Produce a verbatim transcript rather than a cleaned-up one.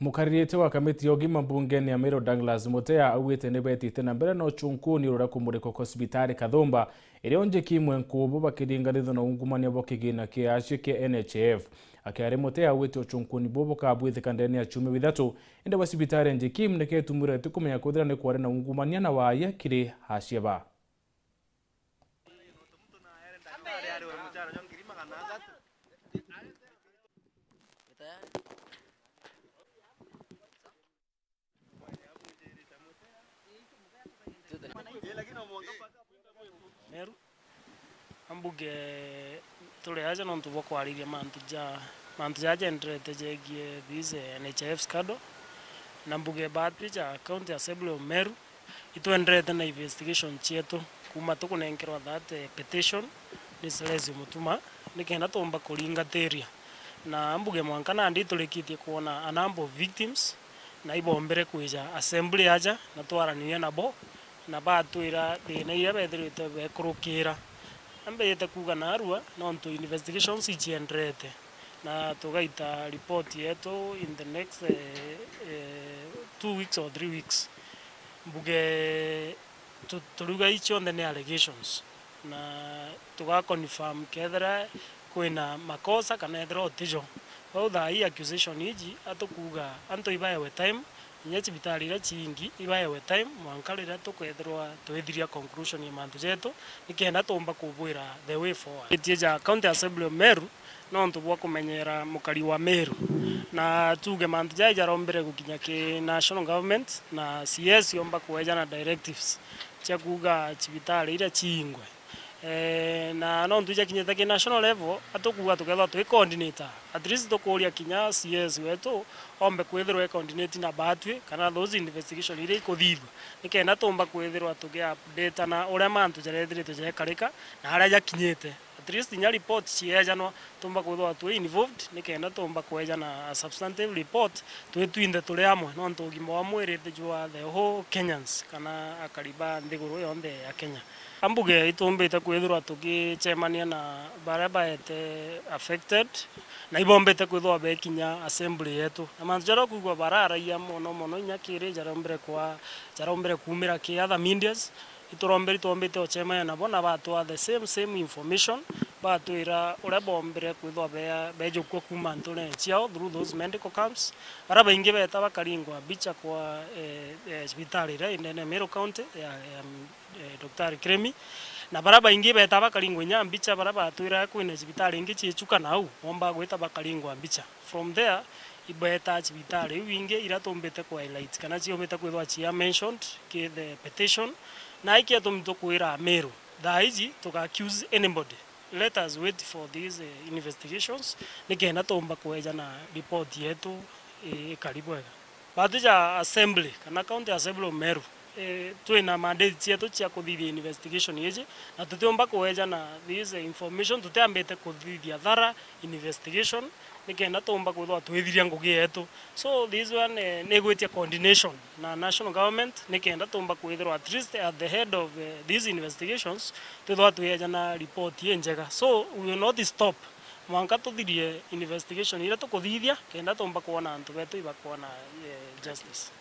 Mukaririte wa kamiti ya ugima mbungene ya Meru, Douglas Mutea, augite ni betite na mbere na uchunkuni uria kumurikwa kwa cibitari Kathumba, iria unjiki imwe nkubu bakiringanithwa na ungumania bwa kigina kia acio kia N H I F. Akiari Mutea augite uchunkuni bubu bukabwithika ndene ya ciumia bithatu, indi bwa cibitari ya Njekim ni ketumire ti kumenya kwithira ni kwari na ungumania na waya kiri acio ba. Meru, ambuge turi aja nontu bwa kwariria mantu ja, mantu jaja jenderete jegie these N H I F scandal, na mbuge baatwi ja County Assembly of Meru, itwenderete na investigation cietu kuuma tukunenkerwa that, eh, petition ni Celestio Mutuma, nikenda tuumba kuringatiria. Na mbuge mwanka nandi iturikitie kwona a number of victims, na ibombire kwija assembly aja, na twaranirie nabo, na batwira thina iria bethirite bekurukira. Ambite kuuga narua, nontu investigations icienderete, na tugaita report yetu in the next, eh, eh, two weeks or three weeks. Mbuge tu-, turiuga i cionthe ni allegations, na tuga confirm kethira kwina makosa kana ethira utijo. Bau thaa ii accusation iji atukuuga antu ibaewe time, inya cibitari iria ciingi ibaewe time, mwanka riria tukethirwa twithiria conclusion ya mantu jetu, nikenda tuumba kubwira the way forward. Itie ja County Assembly of Meru, nontu bwa kumenyera mukari wa Meru. Na tuuge mantu jaya jarombire gukinya ki national government, na C S yomba kuejana directives cia kuuga cibitari iria ciingwe. Eh, na nontu ijakinyite ki national level, atukuuga tukethirwa twi coordinator. At least tukuuria kinya C S wetu ombe kwithirwa e coordinate na batwi, kana those investigation iria ikuthithua, nikenda tuumba kwithirwa tuki update na uria mantu jarethiritwe jekarika na aria jakinyite. At least inya report ciejanwa, tuumba kwithirwa twi involved, nikenda tuumba kwejana a substantive report, twi twinthe turi amwe, nontu ugima wa mwiri ti jwa the whole Kenyans, kana akari ba nthiguru yonthe ya Kenya. Ambuge itumbite kwithirwa tugicemania na baria baete affected, na ibombite kwithirwa bekinya assembly yetu. Na mantu jaria ukwigua bararagia mono mono inya kiri jarombire kwa, jarombire kuumira ki other medias, ituromberi twombite ucemania nabo na batwaa the same, same information, batwira uria bombire kwithirwa bea-, bejukua kuuma nturene ciao through those medical camps. Baria baingi beeta bakaringwa mbicha kwa, eh, eh, cibitari iria inene Meru County ya, ya, eh, Daktari Kiremi. Na baria baingi beeta bakaringwa inya mbicha, baria batwira kwina cibitari ingi ciichuka nau, boomba gwita bakaringwa mbicha. From there, ibeeta cibitari iu ingi iria tumbite ku highlight kana ciumbite kwithirwa cia mentioned ki the petition, na iki atumi tukwira Meru, thaa iji tuga accuse anybody. Let us wait for these, eh, investigations, nikenda tuumba kwejana report yetu, eh, ikari bwega. Batwi ja assembly kana county assembly of Meru, eh, twina mandate cietu cia kuthithia investigation iji, na tutiumba kwejana this information, tutiambite kuthithia thorough investigation, nikenda tuumba kwithirwa twithiria ngugi yetu. So this one, eh, ni igwitia coordination na national government, nikenda tuumba kwithirwa at least at the head of, eh, these investigations, twithirwa twejana report injega. So we will not stop mwanka tuthirie investigation iria tukuthithia, kenda tuumba kwona antu betu ibakwona, eh, justice.